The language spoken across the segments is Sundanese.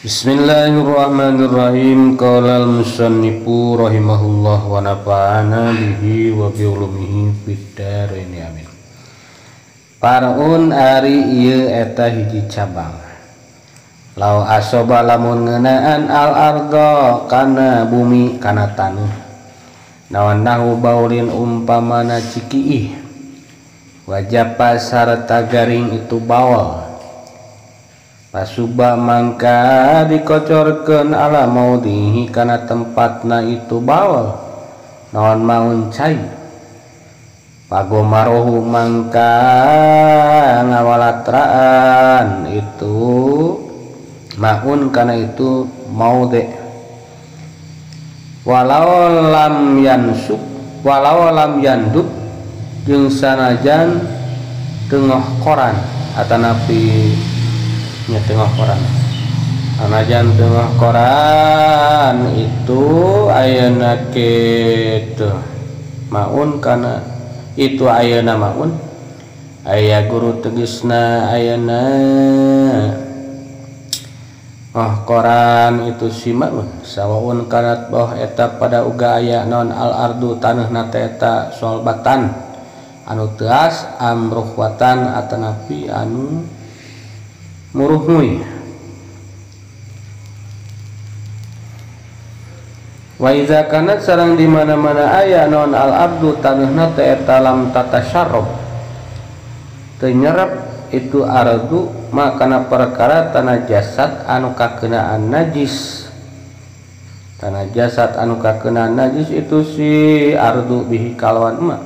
Bismillahirrahmanirrahim. Qala al-musannifu rahimahullah wa nafa'ana bihi wa bi ulumihi fid dharain, amin. Parun ari ieu eta hiji cabang. Lau asoba lamun ngeunaan al ardo kana bumi kana taneuh. Naon nahu baulin umpamana cikiih. Wajapa sarta garing itu bawal. Pasuba mangka dikocorkeun ala maudhihi kana tempatna itu bawal naon maun cai. Pagomarohu mangka ngawalatraan itu maun kana itu maudhi. Walau lam yansub walau lam yandub jeung sanajan tengah koran atanapi nya tengah koran. Sanajan tengah koran itu ayeuna kitu maun kana itu ayeuna maun aya guru tegesna ayeuna oh koran itu si maun sawaun kanat boh eta pada uga aya naon al ardu taneuhna teh eta solbatan anu teas amruhwatan atanapi anu muruhmui. Wa iza kanat sareng di mana-mana aya naon al abdu taneuhna teh eta lam tatasyarrab teu nyerep itu ardu makana perkara tanah jasad anu kakenaan najis. Tanah jasad anu kakenaan najis itu si ardu bihi kalawan emak.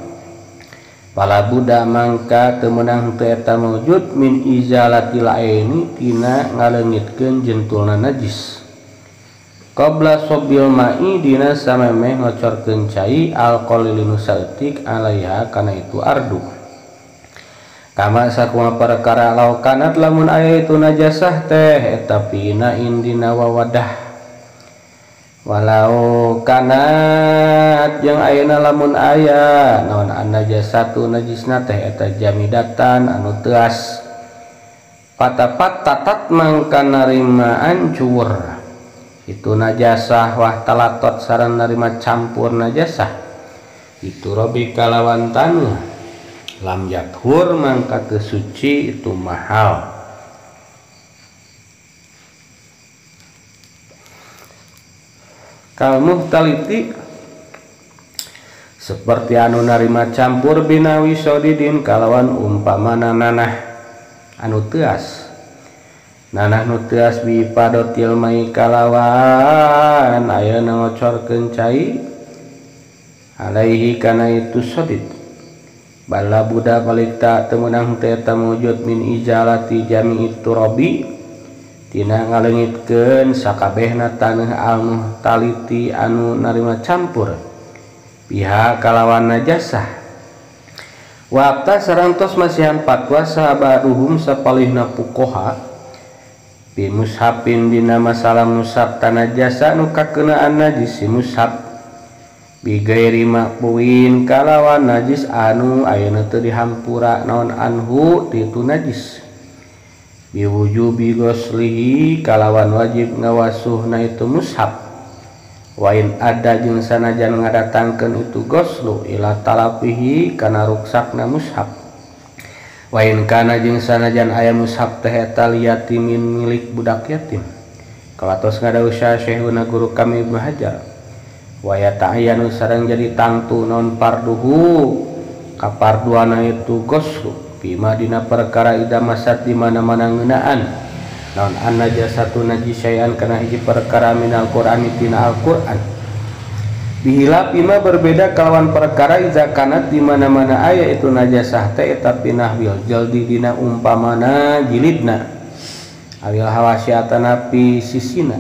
Pala budak mangka teu meunang teu eta maujud min izalatil aini tina ngaleungitkeun jentulna najis. Qabla sobil ma'i dina samemeh ngocorkeun cai alqalili nu saeutik alaiha kana itu ardu. Kama sakumaha perkara lau kanat lamun aya itu najasah teh eta pina indina wawadah. Walau kanat jeung ayeuna lamun aya naon an-najasatu najisna teh eta jamidatan anu teas. Patapat tatat mangka narima ancur itu najasah wah talatot sareng narima campur najasah itu robi kalawan taneuh lam yathur mangka teu suci itu mahal. Kal muhtaliti seperti anu narima campur binawi sodidin kalawan umpamana nanah anu teas. Nanah nu teas bi padotil mai kalawan ayeuna ngocorkeun cai alaihi kana itu sodid. Bala budak balik tak teu meunang teh eta mujud min ijalati jami'i turabi tina ngaleungitkeun sakabehna taneuh al muhtaliti anu narima campur pihak kalawan najasah. Waqta sareng tos masihan fatwa sahabaduhum sapalihna fuqaha bi mushafin dina masalah mushaf tanajasa nu kakeunaan najis si mushaf bi gairi maqbuin kalawan najis anu ayeuna teu dihampura naon anhu ti najis. Biwujubi ghuslihi kalawan wajib ngawasuhna itu mushaf. Wain ada jeung sanajan ngadatangkeun itu ghuslu ila talafihi kana ruksakna mushaf. Wain kana jeung sanajan aya mushaf teh eta liyatimin milik budak yatim. Kalatos ngadawuh Syekhuna guru kami Ibnu Hajar. Wa yata'ayyanu sareng jadi tangtu non parduhu kaparduana itu ghuslu bima dina perkara ida masat di mana-mana ngeunaan naon an-najasatu najis syai'an kana hiji perkara minal Qur'ani tina Al-Qur'an. Bihila bima berbeda kalawan perkara iza kanat di mana-mana aya itu najasah teh eta pinahwil jaldi dina umpamana jilidna awil hawasy atanapi sisina.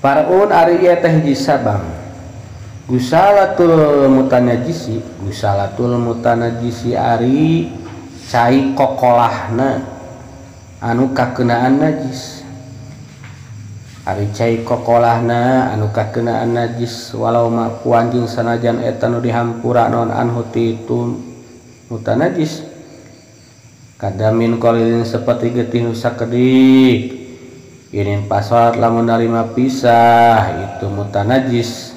Parun ari ieu teh hiji sabang. Gusalatul mutanajisi, gusalatul mutanajisi ari cai kokolahna anu kakeunaan najis. Ari cai kokolahna anu kakeunaan najis walau mapuan jeung sanajan eta nu dihampura naon anhu ti itu mutanajis. Kadamin qalilin seperti getih nu sakedik. Inin pasolat lamun narima pisah itu mutanajis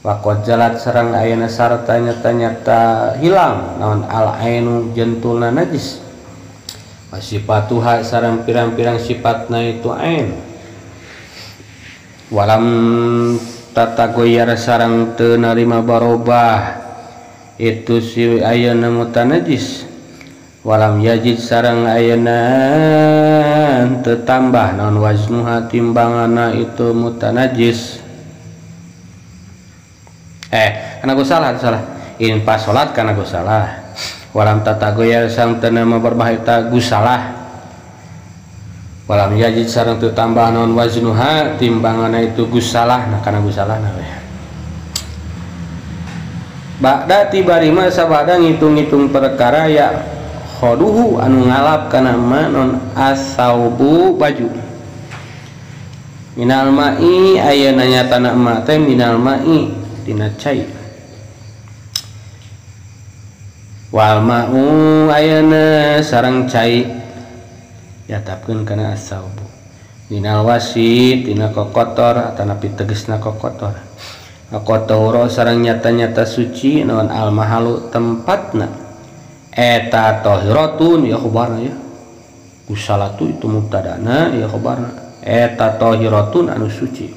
waqad jalat sareng ayeuna sarta nyata-nyata hilang naon al ainu jentulna najis wasifatuha sareng pirang-pirang sifatna itu ain walam tatagoyar sareng teu narima barobah itu si ayeuna mutanajis walam yajid sareng ayeuna teu tambah naon waznuha timbanganna itu mutanajis kana salah in pas salat kana salah walam tatagoyar sareng teu narima barobah eta gusalah walam yajid sareng teu tambah naon waznuha timbanganna itu gusalah nah kana gusalah na we. Ba'da tibarima sabada ngitung-ngitung perkara ya khoduhu anu ngalap kana ma non asaubu baju minal ma'i ayeuna nyatana ma teh minal ma'i tina cai wal ma'u ayeuna sareng cai diatapkeun kana asaubu minal wasi tina kokotor atanapi tegesna kokotor kotohuro sareng nyata-nyata suci naon al mahalu tempatna eta tohiratun ya khabarna ya gusalatu itu mubtadana ya khabarna eta tohiratun anu suci.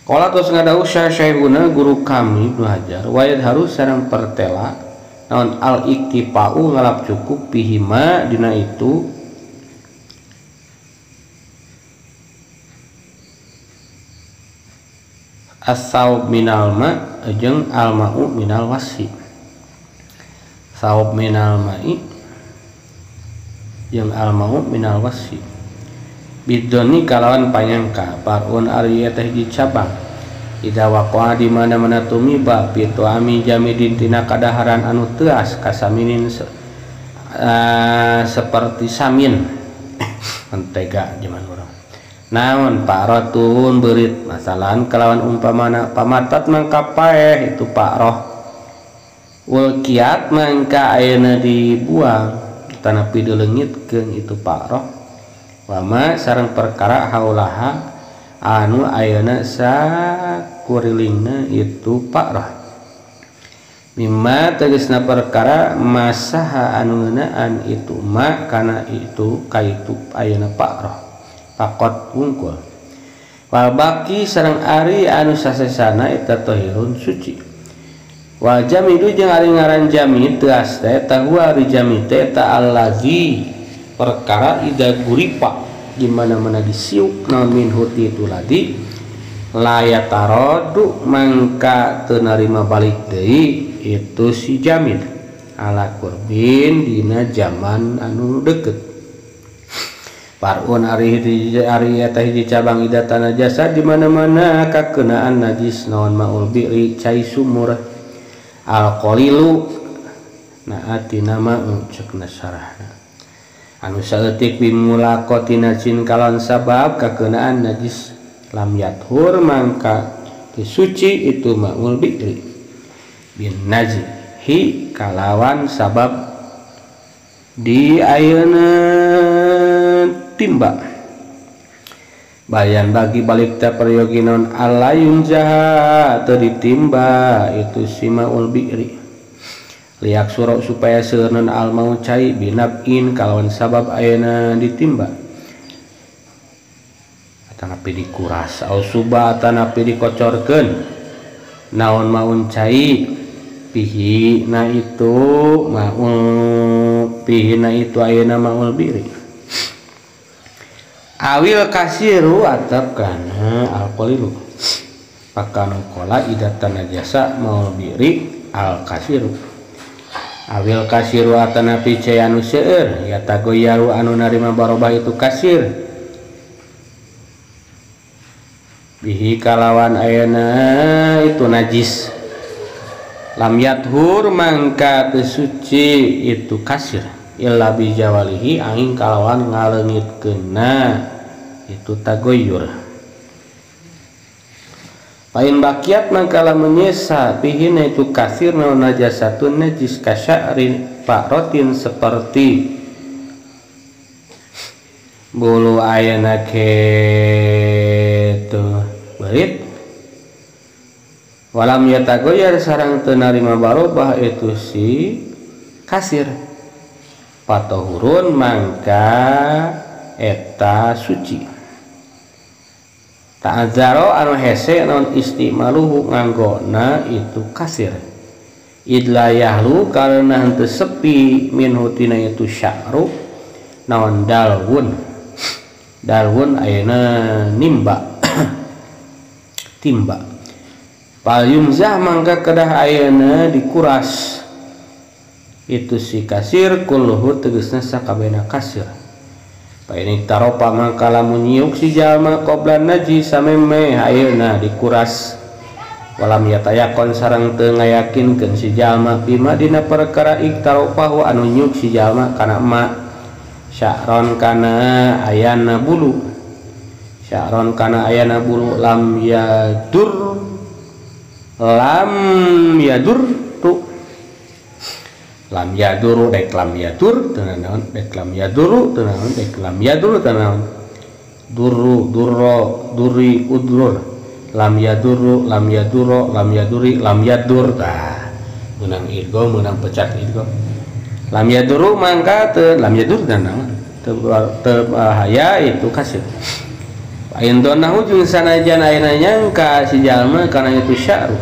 Qala tos ngadawuh syaihuna guru kami Ibnu Hajar wa yadharu sareng pertela naon al iktifa'u ngalap cukup bihima dina itu as-saub minal ma jeung al ma'u minal wasi saub minal ma'i jeung al ma'u minal wasi bidoni kalawan panyangka parun ari teh hiji cabang ida waqa'a di mana-mana tumiba pitu ami jamidin tina kadaharan anu teuas kasaminin seperti samin mentega zaman urang naon parotun beurit masalahan kalawan umpamana pamatat mangka paeh itu paroh ulkiat mangka ayeuna dibuang tanapi dileungitkeun itu paroh wama sareng perkara haulaha anu ayeuna sakurilingna itu paroh mimma tegasna perkara masaha anu ngeunaan itu ma kana itu kaitu ayeuna paroh pakot wungkul wal baki sareng ari anu sasesana eta tohirun suci wal jamidu jeung ari ngaran jamid teas teh eta huwa ari jamid teh eta allazi perkara ida guripa di mana-mana disiuk naon minhu ti itu ladi layatarodu mangka teu narima balik deui itu si jamid ala kurbin dina zaman anu deket. Parun ari eta hiji cabang ida tanajasa di mana-mana kakeunaan najis naon maul bi'ri cai sumur al qalilu naatina ma'u cekna sarahna anu saeutik bimulaqatina jin kalon sabab kakeunaan najis lam yathur mangka disuci itu maul bi'ri bin najhi kalawan sabab di ayeuna timba bayan bagi balik ta peryogi non alayun jaha atau ditimba itu simaul bi'ri liak surok supaya seueur al mau cai binabin kalawan sabab ayeuna ditimba atanapi dikuras au suba atanapi dikocorkeun naon maun cai pihi na itu maul pihi na itu ayeuna maul bi'ri awil kasiru atap kana alqalilu pakanu qala ida tanajasa maul bi'ri al kasiru awil kasiru atanapi cai anu seueur ya tagoyaru anu narima barobah itu kasir bihi kalawan ayeuna itu najis lam yathur mangka teu suci itu kasir illa bijawalihi angin kalawan ngaleungitkeunna itu tagoyur. Pain bakiat mangka lamun nyesa pihina itu kasir naon najasatun najis kasya'rin parotin seperti Bulu ayeuna kitu beurit walam yatagoyar sarang teu narima barobah itu si kasir patohurun mangka eta suci ta'azzaro anu hese naon istimaluhu nganggona itu kasir idla yahlu karena henteu sepi minhu tina itu sya'ru naon dalwun dalwun ayeuna nimba timba pal yumzah mangka kedah ayeuna dikuras itu si kasir kulluhu tegasna sakabehna kasir. Pa ini taropa mangka lamun nyiuk si jalma qabla najis sameme ayeuna dikuras walam yatayakon sareng teu ngayakinkeun si jalma bima dina perkara iktaropahu anu nyiuk si jalma kana ma sya'ron kana ayana bulu sya'ron kana ayana bulu lam yadur tu lam yaduru dek lam yadur teu naon dek lam yaduru teu naon dek lam yaduru teu naon duru durro duri udrur lam yaduru lam yaduro lam yaduri lam yadur tah meunang idgham meunang pecat idgham lam yaduru mangka teu lam yadur teu naon teu bahaya itu kasir ain donahu jeung sanajan ayeuna nyangka si jalma kana itu sya'ru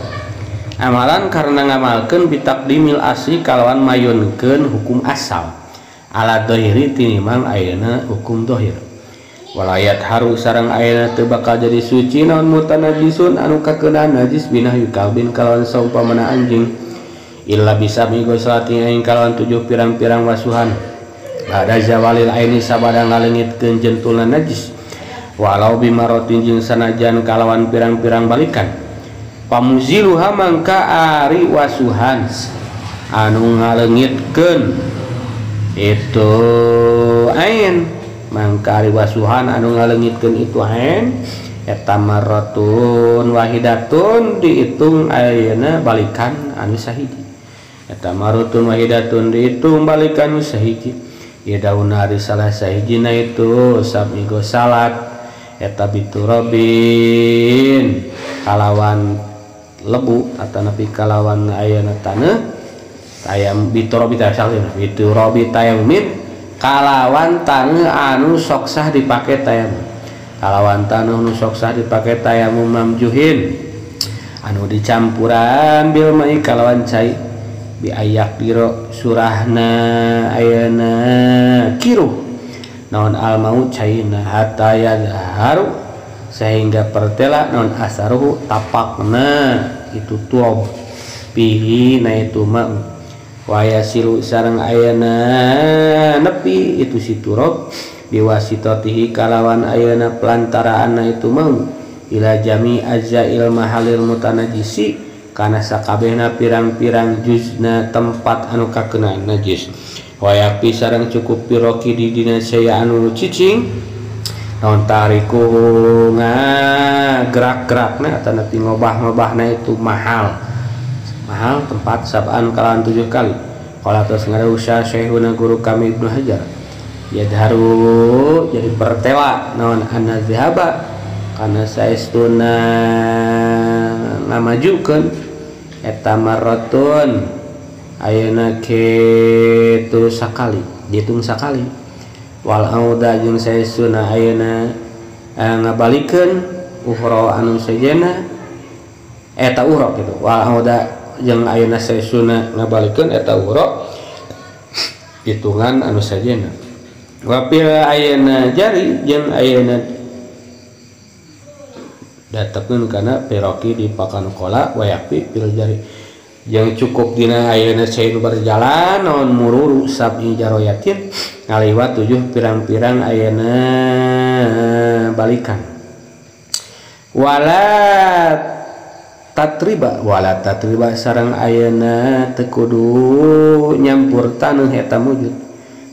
amalan karena ngamalkeun bitaqdimil asli kalawan mayunkeun hukum asal ala dohiri tinimang ayeuna hukum dohir walayat haru sareng ayeuna teu bakal jadi suci naon mutanajisun anu kakeunaan najis binahyu kalbin kalawan saumpamana anjing illa bisa migoslati aing kalawan tujuh pirang-pirang wasuhan bada zawalil aini sabada ngalengitkeun jentulna najis walau bimarotin jeung sanajan kalawan pirang-pirang balikan pamuziluha mangka ari wasuhan anu ngalengitkeun itu ain mangka ari wasuhan anu ngalengitkeun itu ain eta marratun wahidatun dihitung ayeuna balikan anu sahiji eta marratun wahidatun dihitung balikan anu sahiji ieu dauna ari salah sahijina itu samigo salat eta biturabin kalawan lebu atau nepi kalawan ayeuna taneuh tayam biturabi tayammin biturabi tayammin kalawan taneuh anu sok sah dipake tayamum kalawan taneuh nu sok sah dipake tayamum mamjuhin anu dicampuran bil mai kalawan cai bi ayak biro surahna ayeuna kiruh naon al mau caina hatta yadharu sehingga pertela non asaruhu tapakna itu tuob pihi na itu ma wayasilu sareng ayana nepi itu si turob biwasitatihi kalawan ayana pelantaraanna itu mau ila jami ajzail mahalil mutanajisi kana sakabehna pirang-pirang juzna tempat anu kakenaan najis wayapi sareng cukup piroki di dina saya anu cicing naon tariku ngagerak-gerakna atau nepi ngobah-ngobahna itu mahal mahal tempat sab'an kalawan 7 kali qala tos ngareusa syekhuna guru kami Ibnu Hajar yadharu jadi pertela naon anna zahaba kana saestuna ngamajukeun eta marratun ayeuna kitu sakali dihitung sakali wal auda jeung saestuna ayeuna ngabalikeun uhra anu sejenna eta uhra kitu wal auda jeung ayeuna saestuna ngabalikeun eta uhra hitungan anu sejenna wa fil ayeuna jari jeung ayeuna datekeun kana piroki di pakan kola wayapi fil jari yang cukup dina ayeuna cai nu berjalan naon mururu sab'i jaroyatin ngaliwat 7 pirang-pirang ayeuna balikan wala tatriba sareng ayeuna teu kudu nyampur taneuh eta mujud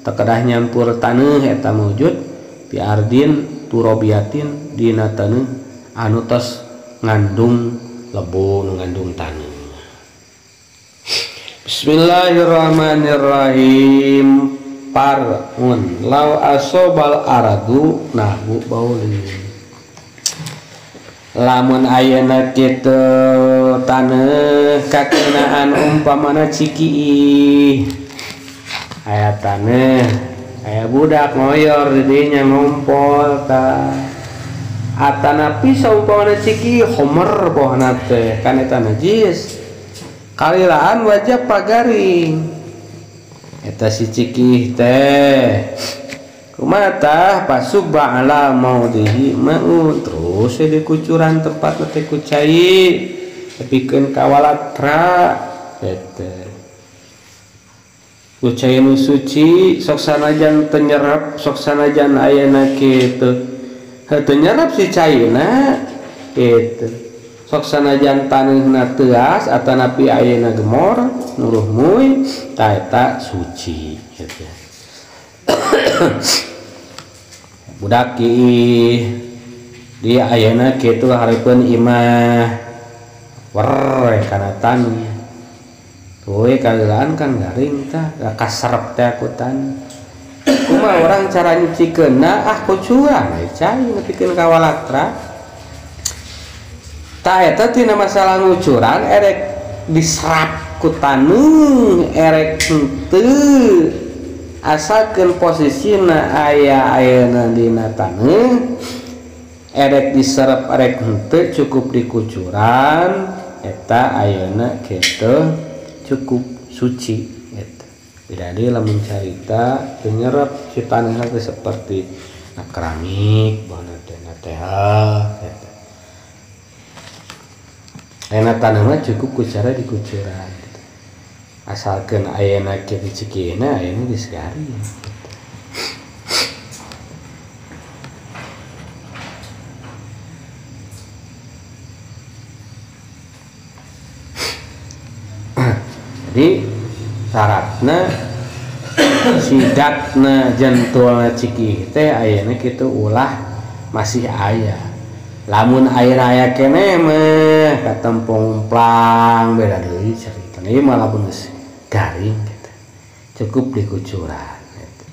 teu kedah nyampur taneuh eta mujud bi ardin turobiatin dina taneuh anu tos ngandung lebu nu ngandung taneuh. Bismillahirrahmanirrahim. parun law asobal aradu nahwu bauli. Lamun ayeuna kitu taneuh kakenaan umpamana ciki aya taneuh aya budak ngoyor di dinya ngompol ta atanapi saumpamana ciki homer bohna teh kan eta najis kalilaan wajah pagaring eta si cikih teh kumaha tah pasubba ala maudihi maun terus dikucuran tempat teh ku cai tepikeun ka walatra eta ku cai nu suci sok sanajan teu nyerep sok sanajan ayeuna kitu heuh nyerep si caina kitu sok sanajan taneuhna teuas atanapi ayeuna gemor nuruh muy ta eta suci kitu. Budak di ayeuna kitu hareupeun imah wer kana taneuh tuluy kalilaan kan garing tah kaserep teh ku taneuh. Kumaha urang cara nyucikeunna ah kucuran we cai nepikeun ka walatra ta eta tina masalah ngucuran erek diserap ku taneuh erek henteu asalkeun posisina aya ayeuna dina taneuh erek diserap erek henteu cukup dikucuran eta ayeuna kitu cukup suci eta. Beda deui lamun carita teu nyerep si taneuhna teh seperti na keramik bohna teh na tehel eta. Ayeuna taneuh mah cukup ku cara dikucuran. Asalkeun ayeuna kitu cikina ayeuna geus garing. Jadi syaratna sidatna jentulna cikih teh ayeuna kitu ulah masih aya. Lamun ayeuna aya keneh mah katempong plang beda deui carita. Ieu mah lamun geus garing gitu. Cukup dikucuran gitu.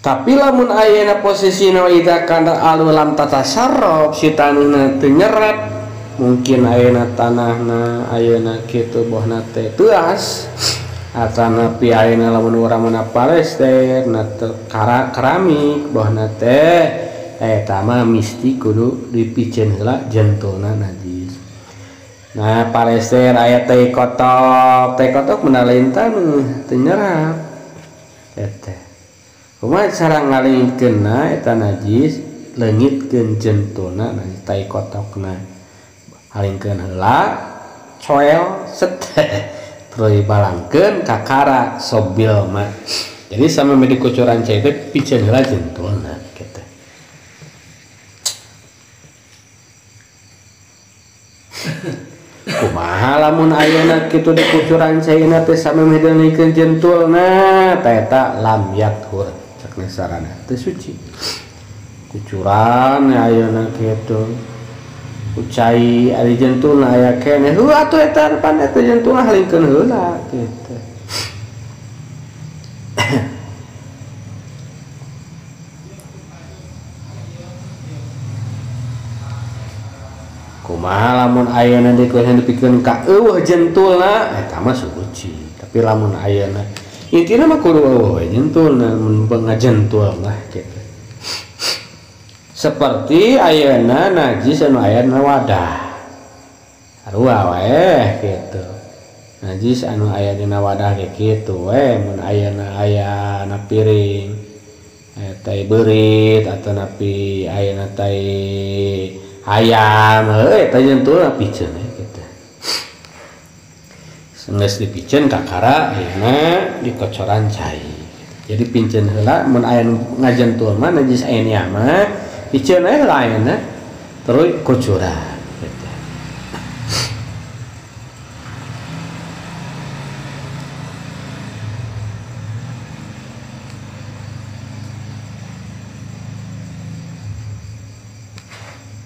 Tapi lamun ayeuna posisina idza kana alu lam tatasarraf si taneuhna teu nyerep mungkin ayeuna tanahna ayeuna kitu bohna teh teuas atanapi ayeuna lamun urang mana palester na teu keramik bohna teh eta mah misti kudu dipiceun heula jentulna najis. Nah palester aya teh kotok mah lain taneuh teu nyerap eta. Kumaha cara ngalengitkeunna eta najis leungitkeun jentulna najis tai kotokna alingkeun heula coel set terus balangkeun kakara sobil mah. Jadi sama medi kucuran cai teh piceun heula jentulna kitu. Kumaha lamun ayeuna kitu dikucuran caina teh samemeh deunikeun jentulna ta eta lam yathur cek sarana teu suci. Kucuran ayeuna kitu ku cai ari jentulna aya keneh heuh atuh eta pan eta jentulna halingkeun heula kitu. Kumaha lamun ayeuna dikuehan dipikeun ka eueuh jentulna eta mah suci. Tapi lamun ayeuna intina mah kudu eueuh we jentulna mun ngajentul mah kitu. Seperti ayeuna najis anu aya dina wadah. Sarua wae kitu. Najis anu aya dina wadah ge kitu we mun ayeuna aya na piring aya tai beurit atanapi ayeuna tai ayam heuh eta jentulna piceun we kitu. Geus dipiceun kakara ayeuna dikocoran cai. Jadi piceun heula mun aya nu ngajentul mah najis aya mah piceun we heula ayeuna terus kucuran kitu.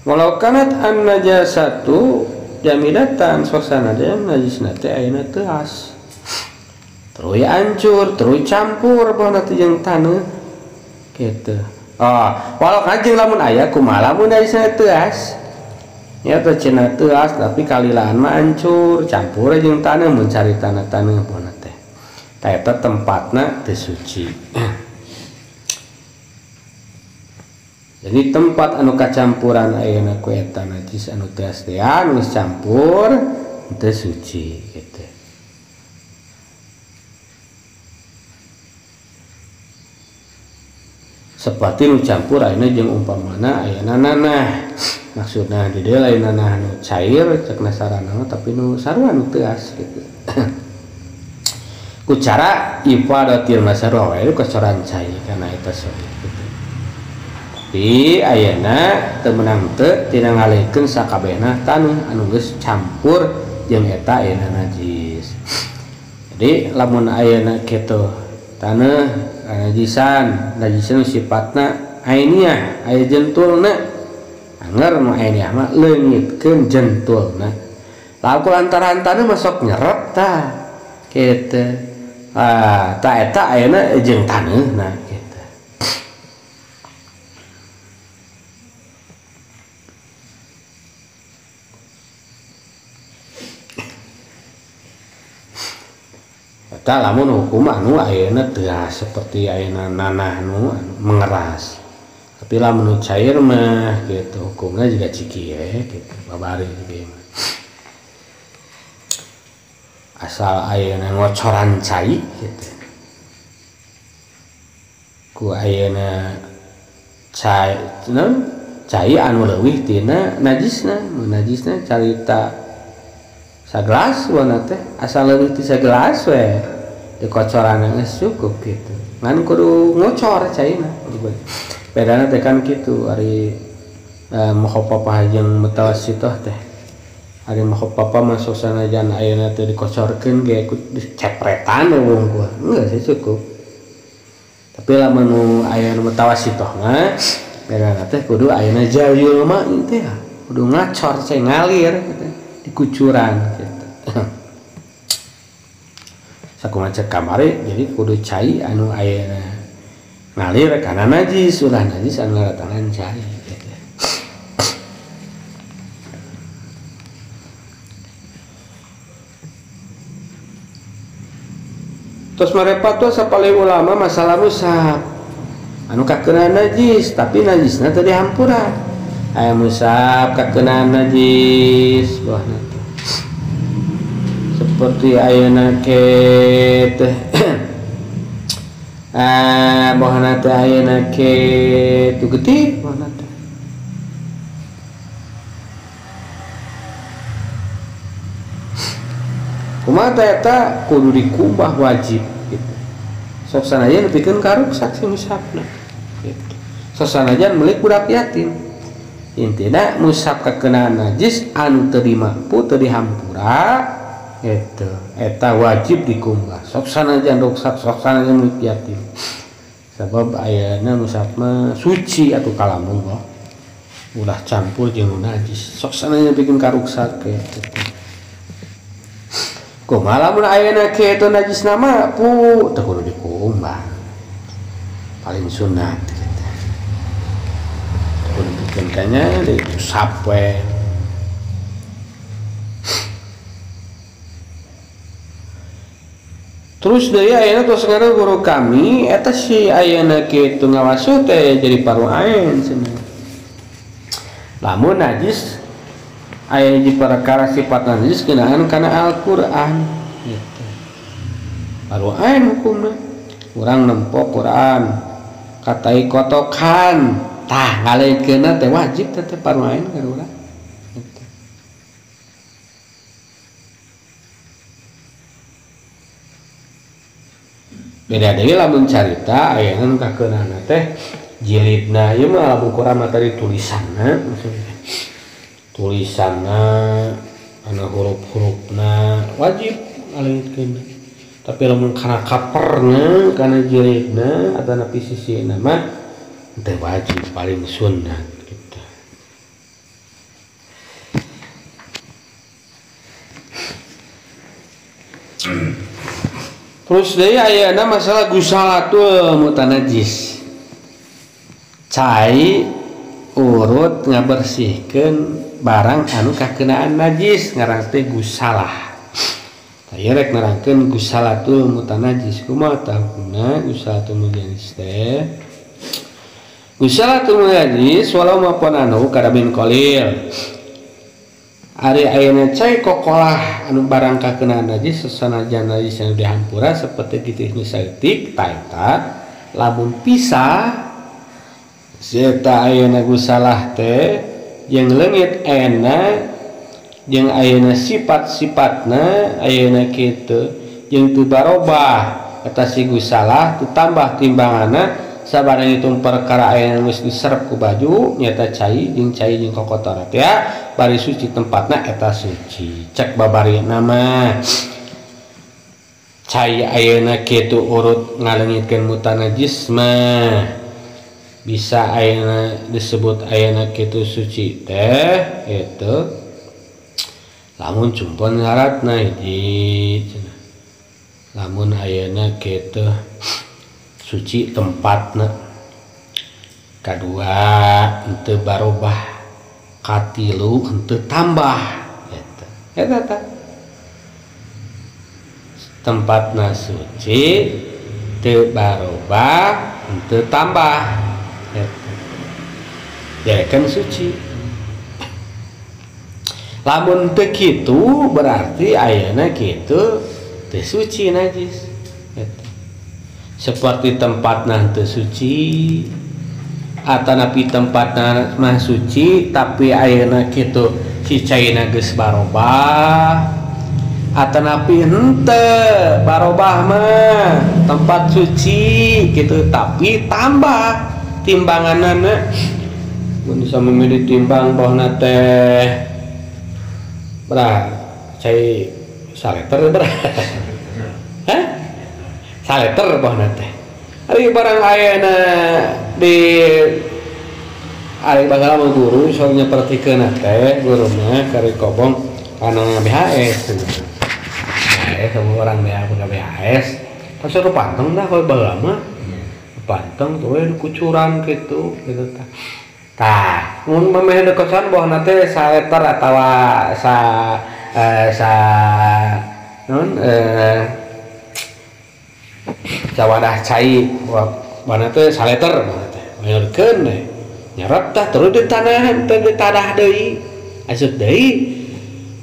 Walau kanat an najasatu jamidatan sosana teh najisna teh ayeuna teuas terus hancur terus campur baheula teh jeung taneuh kitu. Oh, walau kajeng lamun aya kumaha lamun najisna teuas nya teh cenah teuas tapi kalilaan mah hancur campur jeung taneuh mun cari tanah-taneuh baheula teh tah eta tempatna teu suci. Jadi tempat anu kacampuran ayeuna ku eta najis anu teuas teh anu geus campur teu suci kitu. Seperti nu campur ayeuna jeung umpamana ayeuna nanah. Maksudna di dieu lain nanah anu cair cek nasarana tapi nu sarua nu teuas kitu. Ku cara ifadatil masarwa wae kocoran cai kana eta soe kitu. Tapi ayeuna teu meunang teu tina ngalekeun sakabehna taneuh anu geus campur jeung eta ayeuna najis. Jadi lamun ayeuna kitu taneuh najisan, najisan sifatna ainiah, aya jentulna. Anger nu ainiah mah leungitkeun jentulna. Lalu lantaran taneuh masuk nyerep tah kitu. Ah, tah eta ayeuna jeung taneuhna kitu. Eta lamun hukum anu ayeuna teas seperti ayeuna nanah anu mengeras. Tapi lamun cair mah gitu hukumna juga ciki we gitu babari ge mah. Asal ayeuna ngocoran cai gitu. Ku ayeuna cai naon cai anu leuwih tina najisna, mun najisna carita sagelas wana teh asal leuwih ti sagelas we dikocoran geus cukup gitu. Ngan kudu ngocor caina. Bedana teh kan kitu ari mukhafafah jeung mutawassithah teh. Ari mukhafafah mah sok sanajan ayeuna teh dikocorkeun ge dicepretan we wungkul. Geus sih cukup. Tapi lamun nu ayeuna mutawassithah mah bedana teh kudu ayeuna jalyul ma teh kudu ngacor cai ngalir gitu dikucuran gitu. Sakumaha cek kamari jadi kudu cai anu ayeuna ngalir kana najis ulah najis anu ngaratangan cai gitu. Terus marepat tuh sapalih ulama masalah mushaf anu kakeunaan najis tapi najisna teu dihampura. Aya mushaf kakeunaan najis bahna seperti ayeuna ke teh bahana teh ayeuna ke tu getih bahana teh kumaha teh eta kudu dikumbah wajib gitu. Sok sanajan nepikeun karuksak si mushafna gitu. Sok sanajan milik budak yatim. Intina mushaf kakenaan najis anu teu dimampu teu dihampura gitu. Eta wajib dikumbah. Sok sanajan ruksak, sok sanajan milik yatim. Sebab ayeuna mushaf mah suci atuh kalamullah. Ulah campur jeung najis. Sok sanajan bikin karuksak gitu. Kumaha lamun ayeuna kitu najisna mah pu teu kudu dikumbah. Paling sunat gitu. Teu kudu bikin kanya diusap we. Terus deui ayeuna tos ngaran guru kami eta si ayeuna kitu ngawasuh teh jadi paru ain cenah. Lamun najis aya hiji perkara sifat najis ngeunaan kana Al-Qur'an gitu. Paru ain hukumna. Urang nempo Qur'an katai kotokan tah ngalekeunna teh wajib teh paru ain ka urang. Gitu. Beda deui lamun carita ayeuna nu kakeunana teh jilidna ieu mah lamun Quran mah tadi tulisanna maksudna. Tulisanna anu huruf-hurufna wajib ngaleungitkeun. Tapi lamun kana coverna kana jilidna atanapi sisina mah teu wajib paling sunat gitu. Terus deui ayeuna masalah gusalatul mutanajis. Cai urut ngabersihkeun barang anu kakenaan najis ngaran teh gusalah. Tah ieu rek nerangkeun gusalatul mutanajis kumaha tah hukumna gusalatul mutanajis teh. Gusalatul mutanajis walau maupun anu kadamin qalil. Ari ayeuna cai kokolah anu barang kakenaan najis sesanajan najis anu dihampura seperti kitu nu saeutik ta eta lamun pisah zeta ayeuna gusalah teh jeung leungit ayeuna jeung ayeuna sifat-sifatna ayeuna kitu jeung teu barobah eta si gusalah teu tambah timbanganna sabada hitung perkara ayeuna geus diserep ku baju nyata cai jeung kokotoran teh ya bari suci tempatna eta suci cek babari nama cai ayeuna kitu urut ngaleungitkeun mutanajis mah bisa ayeuna disebut ayeuna kitu suci teh itu lamun cumpon syaratna hiji lamun ayeuna kitu suci tempatna kadua henteu barobah katilu henteu tambah eta eta tah tempatna suci teu barobah henteu tambah eta jadikan suci. Lamun teu kitu berarti ayeuna kitu teu suci najis eta. Seperti tempatna teu suci atanapi tempatna mah suci tapi ayeuna kitu si caina geus barobah atanapi henteu barobah mah tempat suci kitu tapi tambah timbanganana mun bisa memilih timbang bahna teh berah cai saleter berah hah saleter bahna teh ari barang ayeuna di ari baheula mah guru sok nyepertikeun teh guruna kari kobong kana BHS nah kamu orang BHS pas suruh panteng dah kalau baheula mah panteng tuh we kucuran kitu kitu tah. Tah mun memeh dekosan bahna teh saleter atawa sa sa naon sawadah cai mana teh saleter mana teh mayorkeun teh nyerep tah terus di tanah teh di tanah deui asup deui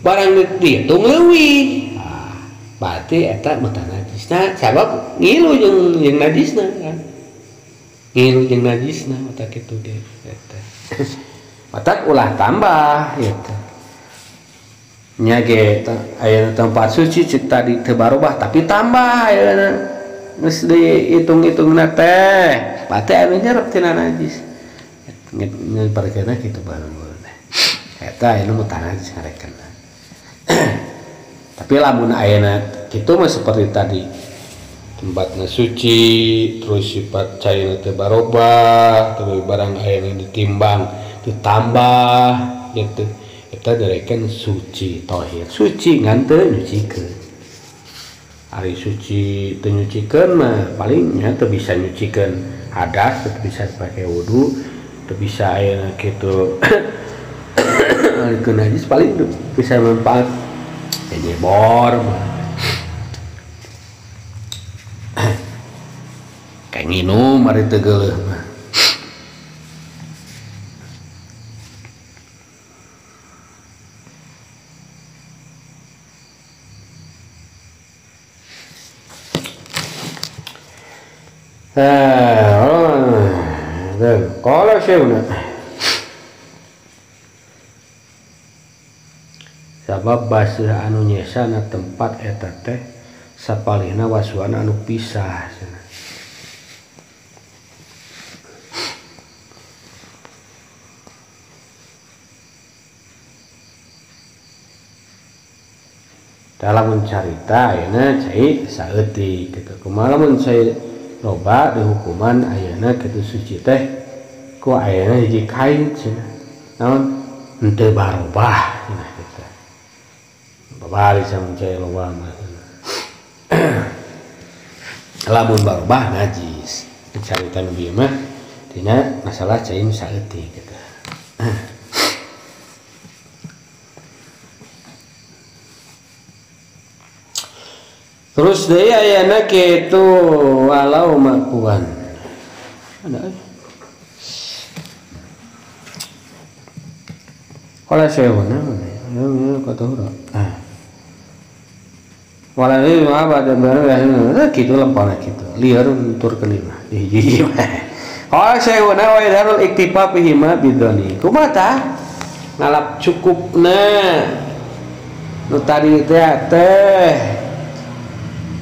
barang dihitung leuwih ah berarti eta mutanajisna sabab ngilu jeung najisna kan ngilu jeung najisna mata kitu ge eta matak ulah tambah gitu nya ge ayeuna tempat suci cek tadi teu barobah tapi tambah ayeuna geus dihitung-hitungna teh berarti anu nyerep tina najis nyebarkeunna kitu bareng teh eta anu mutanajis ngarekenna. Tapi lamun ayeuna kitu mah seperti tadi tempatna suci terus sifat cairna teh barobah terus barang ayeuna ditimbang ditambah gitu eta direken suci tohir suci ngan teu nyucikeun. Ari suci teu nyucikeun mah paling nya teu bisa nyucikeun hadas teu bisa pakai wudu teu bisa ayeuna kitu alikeun najis paling bisa manfaat nyebor kayak nginum ari teu geuleuh mah. Qala syekhuna sabab baseuh anu nyesana tempat eta teh sapalihna wasuana anu pisah cenah. Dalam mencarita ayeuna cai saeutik kitu kumaha lamun cai loba dihukuman ayeuna kitu suci teh ku ayeuna hiji kain cenah naon henteu barobah cenah kitu babari samun cai loba mah. Lamun barobah najis. Carita nu bieu mah tina masalah cai nu saeutik gitu. Terus deui ayana kitu walau makuan. Ada euy. Qala syekhuna ya kata. Wala ieu mah pada barang kitu lempana kitu. Lieur nuturkeun mah di hiji mah. Qala syekhuna wa idarul iktifa bihi ma bidoni. Kumaha tah? Ngalap cukupna. Nu tadi teh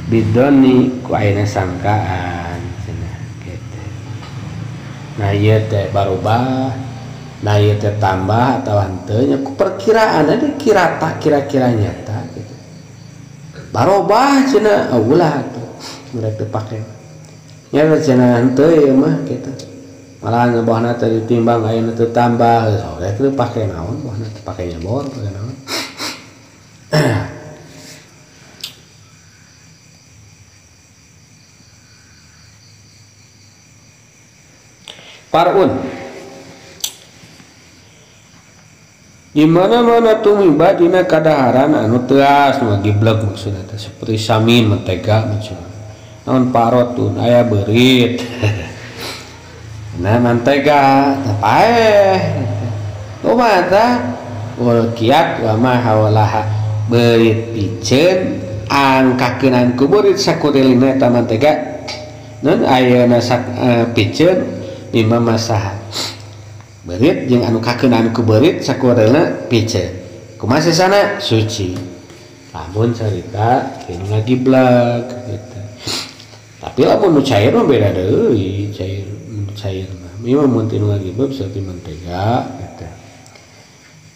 bidoni ku ayeuna sangkaan cenah kitu. Nah ieu teh barobah, nah ieu teh tambah atawa henteu nya ku perkiraan ada kirata kira-kira nyata gitu. Barobah cenah ulah atuh mereka teu pake. Nya cenah henteu ieu mah kitu. Malah bohna teh ditimbang ayeuna teu tambah, geus teu pake naon bohna teu pake nyebor pake naon. Parun di mana-mana tumiba dina kadaharan anu teas nu ngagibleg maksudna teh seperti samin mentega maksudna naon parotun aya beurit nah mentega teh paeh kumaha tah ulkiat wa ma hawlaha beurit piceun angkakeunaan ku beurit sakurilingna eta mentega naon ayeuna piceun lima masaha beurit jeung anu kakeunaan ku beurit sakurilna piceun kumaha sesana suci lamun carita tinu ngagibleg gitu. Tapi lamun nu cair mah beda deui, cair nu cair mah ieu mah mun tinu ngagibleg saeutik mentega gitu.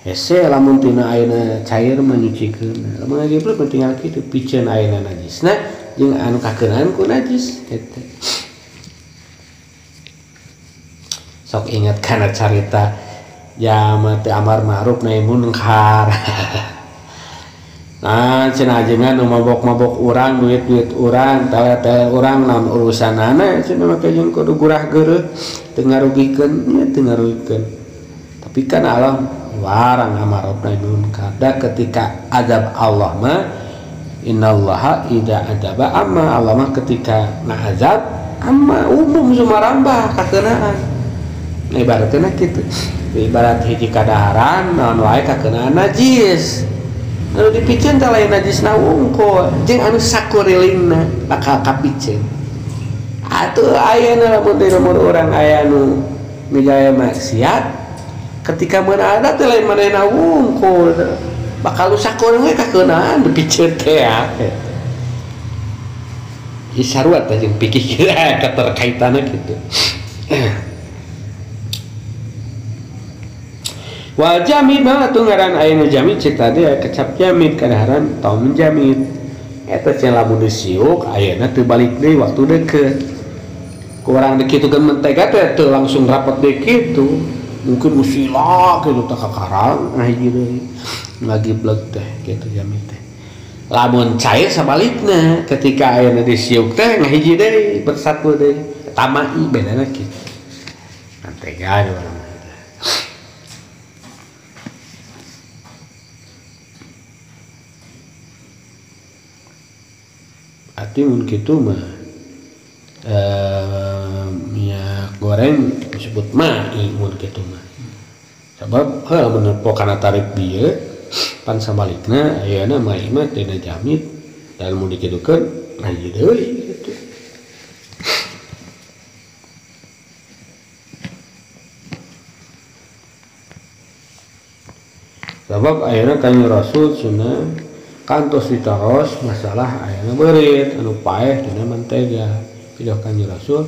Hese lamun tina ayeuna cair mah nyucikeun lamun ngagibleg mah tinggal kitu piceun ayeuna najisna jeung anu kakeunaan ku najis gitu. Sok ingat kana carita jama teu amar ma'ruf nahi munkar. Nah cenah ajengan nu mabok-mabok urang duit-duit urang tele-tele urang naon urusanana cenah make jeung kudu gurah geureuh teu ngarugikeun nya teu ngarugikeun. Tapi kan Allah warang amar ma'ruf nahi munkar. Da ketika azab Allah mah innallaha idza adzaba amma, Allah mah ketika ngazab amma umum sumarambah kakeunaan. Nah, ibaratnya gitu, ibarat hiji kadaharan naon wae kakeunaan najis anu dipiceun teh lain najisna wungkul jeung anu sakurilingna bakal kapiceun atuh ayeuna lamun di lembur urang aya nu migawe maksiat ketika meun ada teh lain manehna wungkul bakal nu sakurilingna kakeunaan dipiceun teh gitu. Ieu sarua teh jeung pikir keterkaitanna kitu. Wal jamid mah atuh ngaran ayeuna jamid cek tadi kecap jamid kadaharan tom jamid eta cenah lamun disiuk ayeuna teu balik deui waktu deukeut kurang dikitukeun mentega teh teu langsung rapet deui kitu mungkin usila kitu teh kakarang ngahiji deui ngagibleg teh kitu jamid teh lamun cair sabalikna ketika ayeuna disiuk teh ngahiji deui bersatu deui tamai bedana kitu mentega urang. Arti mun kitu mah minyak goreng disebut mai mun kitu mah sabab heuh lamun pokana tarif bieu pan sabalikna ayeuna mai mah tina jamid dan mun dikitukeun ngahiji deui kitu. Sabab ayeuna kanjeng Rasul cenah kantos ditaros masalah ayeuna beurit anu paeh dina mentega pidah kanjeng Rasul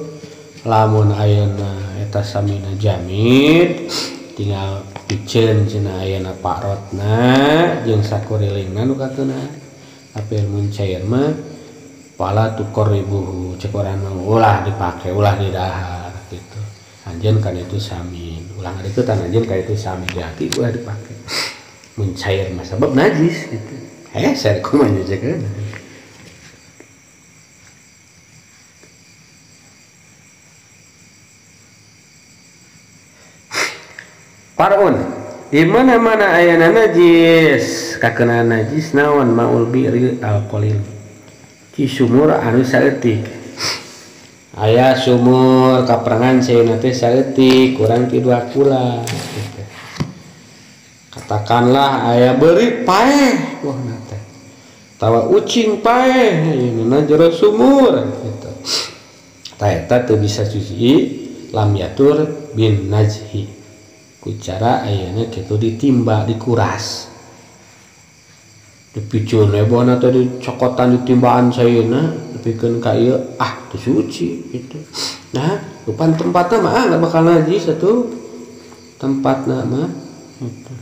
lamun ayeuna eta samina jamid tinggal piceun cenah ayeuna parotna jeung sakurilingna nu kakeuna tapi mun cair mah pala tuqarribuhu cek urang mah ulah dipake ulah didahar gitu anjeun kana itu samin ulah ngadeuketan anjeun kana itu samin di hati ulah dipake mun cair mah sabab najis gitu. Saya kumaha nyejekeun. Parun di mana-mana ayana najis kakenaan najis naon maul bi'ri alqalil ci sumur anu saeutik aya sumur kaperangan caina teh saeutik kurang ti 2 kula gitu. Katakanlah aya beurit paeh wah teh tawa ucing paeh ayeuna jero sumur gitu. Tah eta teu bisa suci lam yatur bin najhi ku cara ayeuna kitu ditimba dikuras dipicun we bona teh dicokotan ditimbaan sayeuna dipikeun ka ieu ah teu suci gitu. Nah rupan tempatna mah ah bakal najis atuh tempatna mah gitu.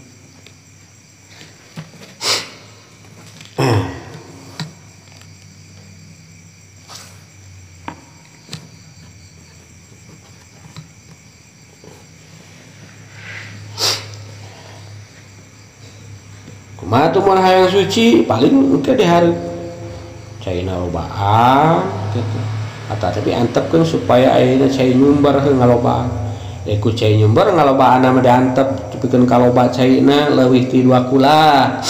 Kumaha tuh mun hayang suci paling engke dihareup caina lobaan gitu. Atau tapi antepkeun supaya ayeuna cai nyumber heuh ngalobaan. Ku cai nyumber ngalobaan mah diantep dipikeun kaloba caina leuwih ti 2 kula.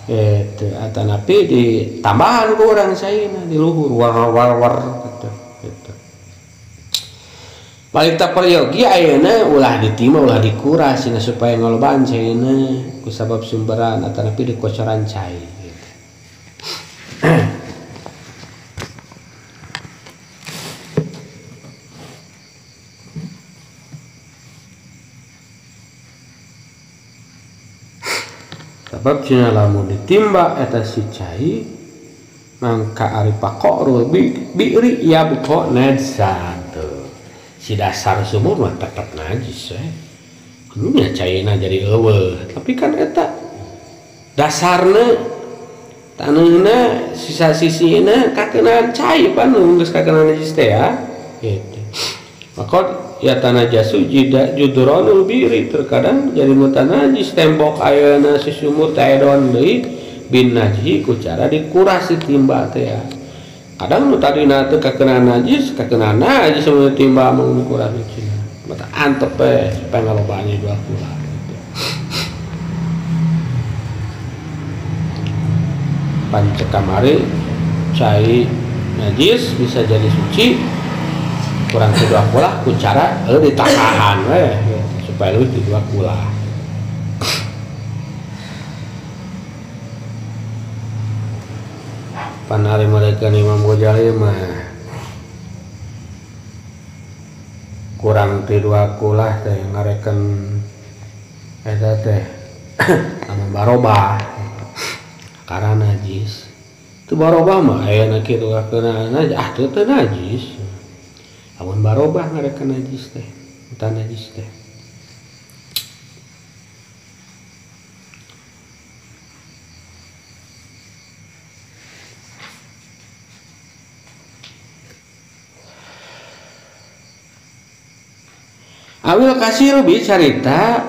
Gitu. Atanapi ditambahan ku urang caina di luhur war war war gitu. Gitu. Paling tak peryogi ayeuna ulah ditimba ulah dikuras cenah supaya ngalobaan caina ku sabab sumberan atanapi dikocoran cai gitu. Sabab cenah lamun ditimba eta si cai mangka ari paqrul bi'ri yabqa najsan tuh. Si dasar sumur mah tetep najis we. Nya caina jadi eueuh, tapi kan eta dasarna taneuhna sisa-sisina kakenaan cai pan geus kakenaan najis teh ya gitu. Maka ya tanajasu judronul biri terkadang jadi mutanajis tembok ayeuna si sumur teh edon deui bin najhi ku cara dikuras ditimba teh ya. Kadang nu tadina teu kakenaan najis mun timba mun dikuras cenah. Mata antep we supaya ngalobaan dua kula gitu. Pancek kamari cai najis bisa jadi suci kurang ti 2 kula ku cara ditahan we supaya leuwih ti 2 kula. Panari mereka Imam Ghazali mah kurang ti 2 kula teh ngareken eta teh anu barobah karena najis. Teu barobah mah ayeuna kitu kakeunaan ah teu teu najis. Lamun barobah ngareken najis teh, eta najis teh. Awil kasir bi carita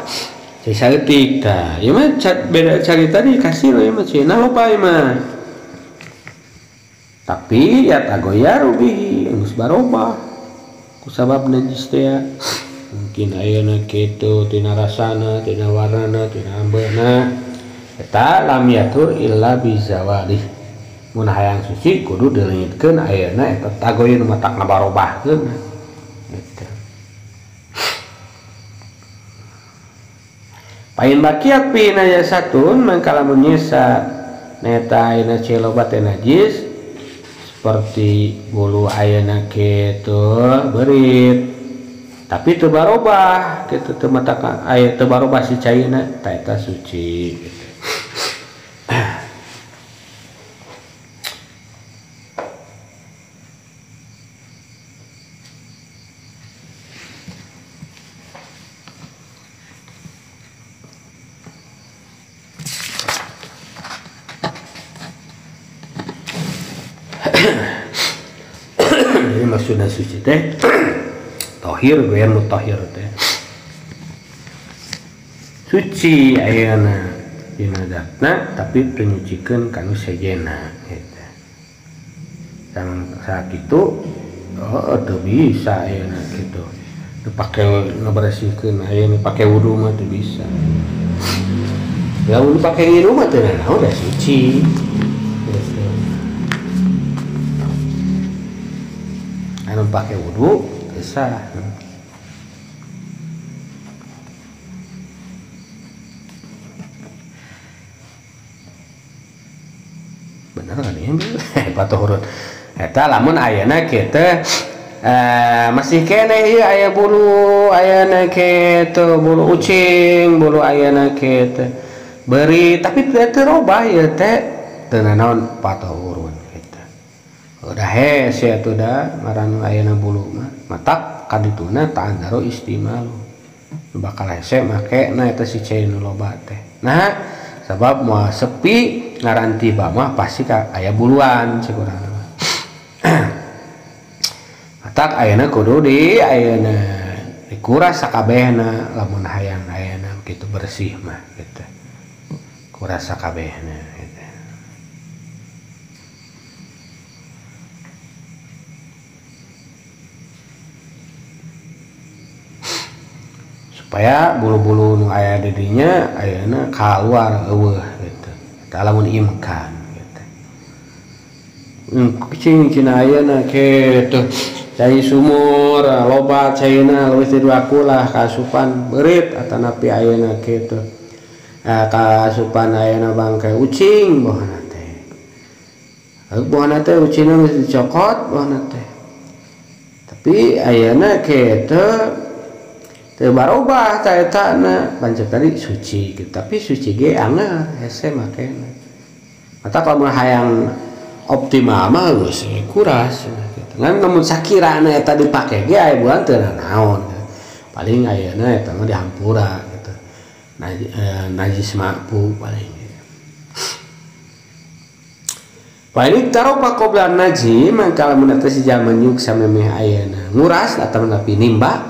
saeutik tah. Ieu mah beda carita di kasir ieu mah cenah loba ieu mah. Tapi ya tagoyaru bihi geus barobah ku sabab najis teh ya. Mungkin ayeuna kitu tina rasana, tina warnana, tina ambeuna. Eta lam yatur illa bizawalih. Mun hayang suci kudu dileungitkeun ayeuna eta tagoyun mah tak ngabarobahkeun. Gitu. Pain bakiat pi najasatun mangka lamun nyisa neta ayeuna loba teh najis seperti bulu ayeuna kitu beurit tapi teu barobah kitu teu mata aya teu barobah si caina ta eta suci gitu. Jadi maksudnya suci teh tohir gue mutahhir teh suci ayeuna dina zatna tapi teu nyucikeun kanu sejenna gitu. Sang sakitu oh teu bisa ayeuna kitu. Pake ngebersihkeun aya nu pake wudu mah teu bisa. Lamun pake nginum mah teu nanaon da suci. Gitu. Anu pake wudu teu sah. Bener kan ya? Patuhurun. Eta lamun ayeuna kitu masih keneh ieu aya bulu ayeuna kitu bulu ucing bulu ayeuna kitu beri tapi teu robah ieu teh teu nanaon patuhurun kitu. Udah hese atuh da ngaran ayeuna bulu mah matak kadituna ta'adzaro istimalu bakal hese make na eta si cai nu loba teh. Nah sabab moal sepi ngaran tiba mah pasti ka aya buluan cek urang mah. Matak ayeuna kudu di ayeuna dikuras sakabehna lamun hayang ayeuna kitu bersih mah kitu. Kuras sakabehna kitu. Supaya bulu-bulu nu aya di dinya ayeuna kaluar eueuh kitu. Eta lamun imkan kitu. Kucing cenah ayeuna kitu. Cai sumur loba caina leuwih ti dua kulah kaasupan beurit atanapi ayeuna kitu. Kaasupan ayeuna bangkai ucing bohana teh. Bohana teh ucingna geus dicokot bohana teh. Tapi ayeuna kitu teu barobah ta etana pancet tadi suci gitu. Tapi suci ge anger hese makena. Mata kalau hayang optimal mah geus kuras gitu. Ngan lamun sakirana eta dipake ge aya bulan teu nanaon. Paling ayeuna eta mah dihampura gitu. Najis mampu paling. Paling taropa qobla naji mangka lamun eta si jalma nyuk samemeh ayeuna nguras atawa napi nimba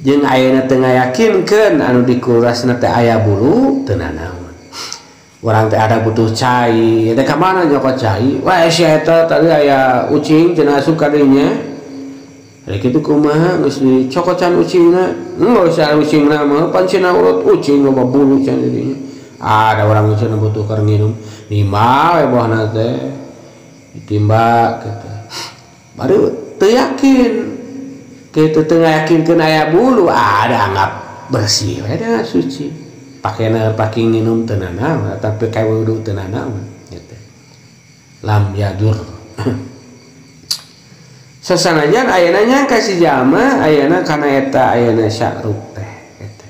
jeung ayeuna teu ngayakinkeun anu dikurasna teh aya bulu teu nanaon. Urang teh ada butuh cai, teh ka mana nyokot cai? Wah si eta tadi aya ucing cenah asup ka dinya. Ari kitu kumaha geus dicokocan ucingna? Geus aya ucingna mah pan cenah urut ucing loba bulu cenah dinya. Ada urang cenah butuh keur nginum, nimba we bohna teh. Ditimba kitu. Baru teu yakin. Kitu teu ngayakinkeun aya bulu, ada anggap bersih we da suci. Pakena pake nginum teu nanaon tapi kae wudu teu nanaon gitu. Lam yadur. Sasanajan ayeuna nyangka si jalma ayeuna kana eta ayeuna sya'ruk teh gitu.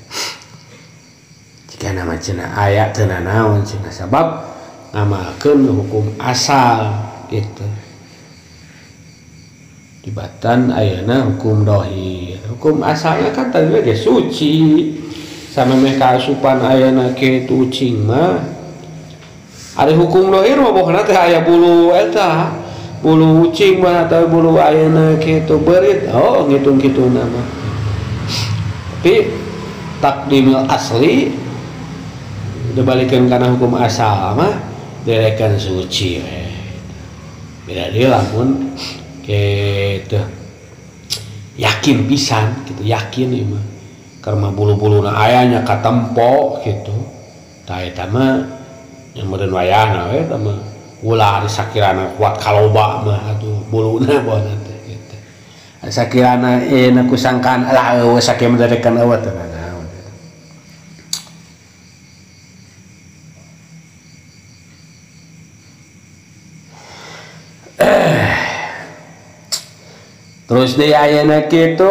Jika nama cenah aya teu nanaon cenah sabab ngamalkeun hukum asal gitu. Dibatan ayeuna hukum dohir. Hukum asalnya kan tadi ge suci. Samemeh kaasupan ayeuna kitu ucing mah ari hukum dohir mah bohna teh aya bulu eta bulu ucing mah atau bulu ayeuna kitu beurit oh ngitung kituna mah. Tapi takdimil asli dibalikeun kana hukum asal mah direkan suci we. Beda deui lamun kitu yakin pisan kitu yakin ieu mah karena bulu-buluna aya nya katempo kitu tah eta mah yang meureun wayahna we eta mah ulah ari sakirana kuat kaloba mah atuh buluna bohna teh kitu ari sakirana na kusangkaan lah eueuh sakieu mah darekan eueuh teh nanaon. Terus deui ayeuna kitu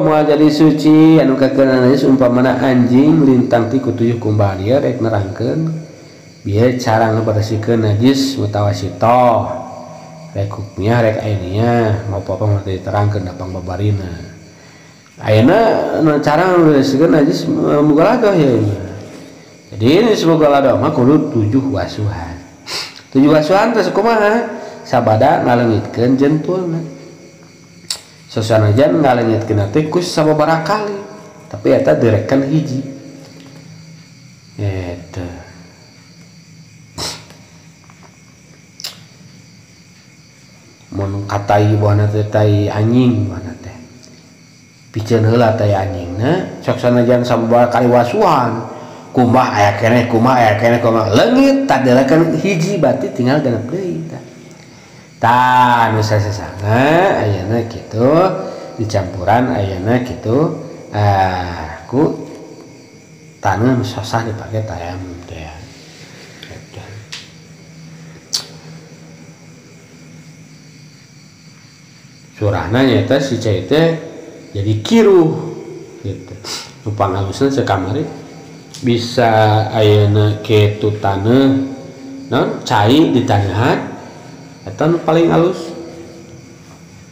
moal jadi suci anu kakeuna najis umpamana anjing lintang ti ku tujuh kumbah ieu rek nerangkeun bieu cara ngabersihkeun najis mutawasitoh rek hukmiah rek ainiyah mau apa mah diterangkeun dapang babarina. Ayeuna cara ngabersihkeun najis mugaladoh ya. Jadi ini mugaladoh mah kudu 7 wasuhan. 7 wasuhan teh kumaha? Sabada ngaleungitkeun jentulna. Sasanajan ngalengitkeun teh ku sababaraha kali tapi eta direkan hiji eta. Mun katai bohna teh tai anjing bohna teh Piceun heula teh anjingna sok sanajan sababaraha kali wasuhan kumaha aya keneh kumaha aya keneh kumaha leungit tadelakeun hiji berarti tinggal genep deui tah. Tah nu sasasana ayeuna kitu dicampuran ayeuna kitu ku taneuh nu sosah dipake tayamum teh. Surahna nyaeta si cai teh jadi kiruh gitu. Nu pangalusna sakamari bisa ayeuna kitu taneuh naon cai ditanehan eta nu paling alus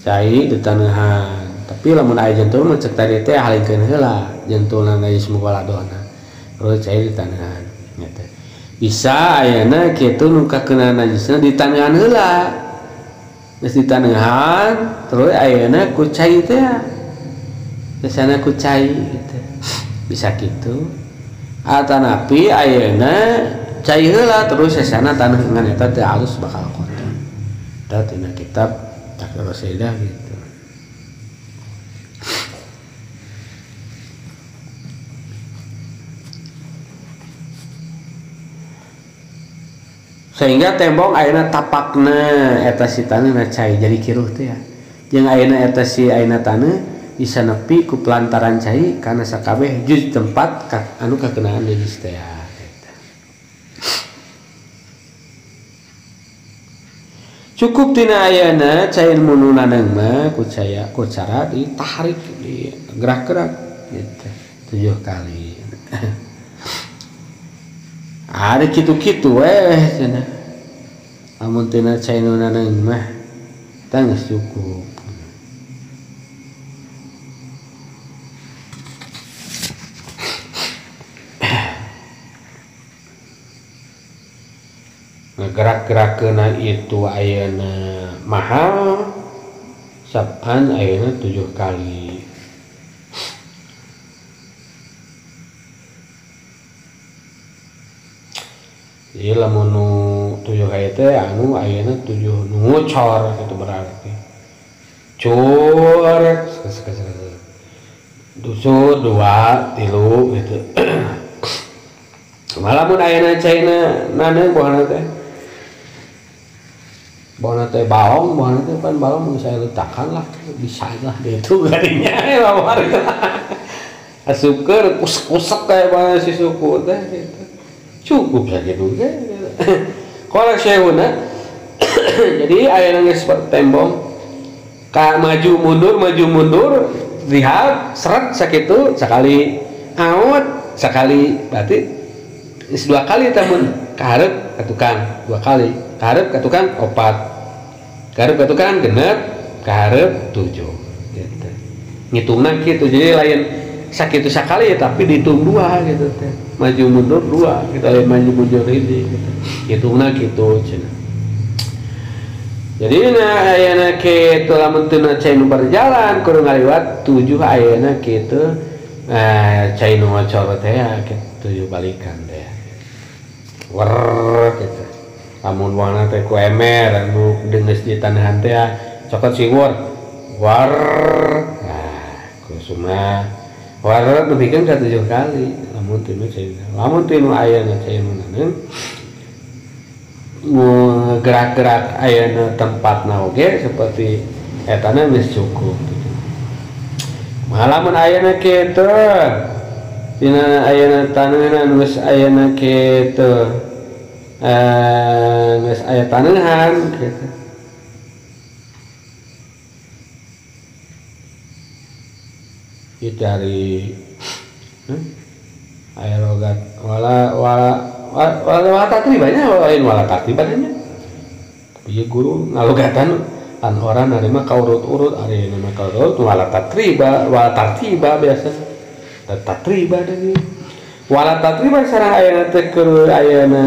cai ditanehan. Tapi lamun aya jentul mah cek tadi teh halingkeun heula jentulna geus mubaladona terus cai ditanehan gitu. Bisa ayeuna kitu nu kakena najisna ditanehan heula geus ditanehan terus ayeuna ku cai teh sana ku cai gitu. Bisa kitu atanapi ayeuna cai heula terus sesana taneuh ngan eta teh alus bakal kotor. Eta tina kitab Taqrir Rasidah gitu. Sehingga tembong ayeuna tapakna eta si taneuhna cai jadi kiruh teh ya. Jeung ayeuna eta si ayeuna taneuh bisa nepi ku pelantaran cai kana sakabeh juz tempat anu kakenaan najis teh ya. Cukup tina ayeuna cai nu naneung mah ku caya ku cara ditahrik digerak-gerak gitu 7 kali. Ada kitu-kitu cenah. Lamun tina cai nu naneung mah tah geus cukup. Gerak-gerakkeuna itu ayeuna mahal sab'an ayeuna 7 kali. Jadi lamun nu 7 kali teh anu ayeuna 7 nu ngocor kitu berarti. Cur dusur 2 3 gitu. Malamun ayeuna caina naneung buahna teh. Buahna teh baong, buahna teh pan baong bisa letakan lah, bisa lah itu gadinya lawar. Asupkeun kusek-kusek kayak buahna si suku teh gitu. Cukup sakitu ge. Qala syekhuna jadi ayeuna geus tembong ka maju mundur lihat seret sakitu sakali aut sakali berarti 2 kali tamun kaharep ka tukang 2 kali kaharep ka tukang 4 kaharep ka tukang genep kaharep 7 gitu. Ngitungna kitu jadi lain sakitu sakali tapi dihitung 2 gitu teh maju mundur 2 gitu lain maju mundur ini gitu hitungna kitu cenah. Jadi na ayeuna kitu lamun teu cai nu berjalan kudu ngaliwat 7 ayeuna kitu cai nu ngocor teh ya kitu 7 balikan teh. Wer gitu. Lamun warna teh ku emer anu deungeus di tanahan teh cokot siwur. War. Nah, kusuma war nepikeun ka 7 kali lamun teu cai. Lamun teu nu ayeuna cai nu naneung gerak-gerak ayeuna tempatna oge seperti etana geus cukup gitu. Malamun ayeuna kitu dina ayeuna taneuhan geus ayeuna kitu geus aya taneuhan kitu. Ieu dari aya logat wala wala wala wala takribanya lain wala takribanya. Tapi ieu guru ngalogatan an orang narima ka urut-urut ari nama ka urut wala tatriba wala tartiba biasa. Tatriba deui. Wala tatriba sareng ayeuna teh keur ayeuna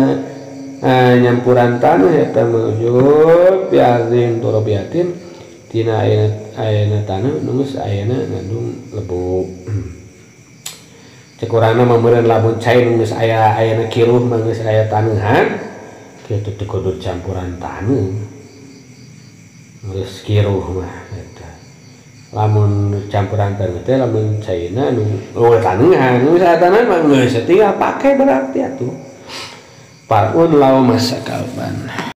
nyampuran taneuh eta maujud biazin turabiatin tina ayeuna taneuh nu geus ayeuna ngandung lebu. Cek urangna mah meureun lamun cai nu geus aya ayeuna kiruh mah geus aya taneuhan kitu teu kudu campuran taneuh. Geus kiruh mah eta. Lamun campuran taneuh teh lamun caina nu eueuh taneuhan, nu saatana mah geus tinggal pake berarti atuh. Parun lau masa kalban.